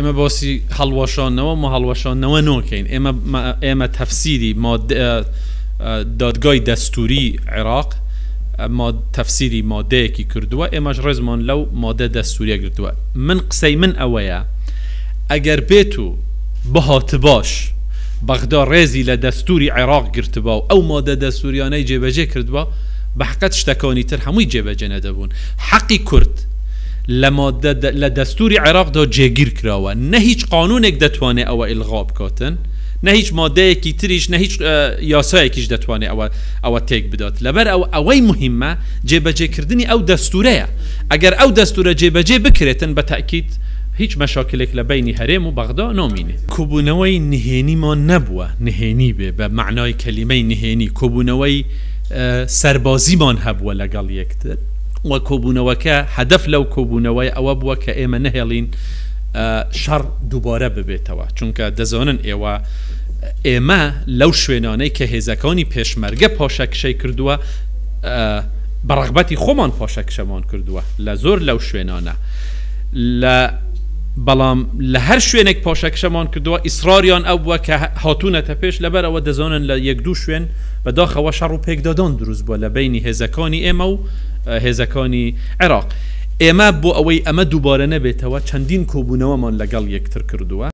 ئێمە باسی هەڵوەشاندنەوە ما هەڵوەشاندنەوە ناکەین ئێمە ئێمە تەفسیری دادگای دەستوری عێراق تەفسیری مادەیەکی کردووە ئێمەش ڕێزمان لەو مادە دەستوریە گرتووە من قسەی من ئەوەیە ئەگەر بێت و بهاتباش بەغدا ڕێزی لە دەستوری عێراق گرتبا و ئەو مادە دەستوریانەی جێبەجێ کردبا بەحقەت شتەکانی تر هەمووی جێبەجێ نەدەبوون حەقی کورد لە مادە لە دەستوری عێراقدا جێگیر کراوە نە هیچ قانونێک دەتوانێ ئەوە ئیلغا بکاتن نە هیچ مادەیەکی تریش نە هیچ یاسایەکیش دەتوانێ ئەوە ئەوە تێک بدات لەبەر ئەوە ئەوەی موهیمە جێبەجێ کردنی ئەو دەستورەیە ئەگەر ئەو دەستورە جێبەجێ بکرێتن بە تەئکید هیچ مەشاکلێک لە بەینی هەرێم و بەغدا نامینێ. کۆبوونەوەی نهێنیمان نەبووە نهێنی بێ بە مەعنای کەلیمەی نهێنی کۆبوونەوەی سەربازیمان هەبووە لەگەڵ یەکتر و کۆبوونەوەکە هەدەف لەو کۆبوونەوەی ئەوە بووە کە ئێمە نەهێڵین شەڕ دووبارە ببێتەوە چونکە دەزانن ئێوە ئێمە لەو شوێنانەی کە هێزەکانی پێشمەرگە پاشەکشەی کردووە بە ڕەغبەتی خۆمان پاشەکشەمان کردووە لە زۆر لەو شوێنانە لە بەڵام لە هەر شوێنێک پاشەکشەمان کردووە ئیسراریان ئەو بووە کە هاتوونەتە پێش لەبەر ئەوە دەزانن لە یەک دوو شوێن بەداخەوە شەڕ و پێکدادان دروست بووە لە بەینی هێزەکانی ئێمە و هێزەکانی عێراق. ئێمە بۆ ئەوەی ئەمە دووبارە نەبێتەوە چەندین کۆبوونەوەمان لەگەڵ یەکتر کردووە.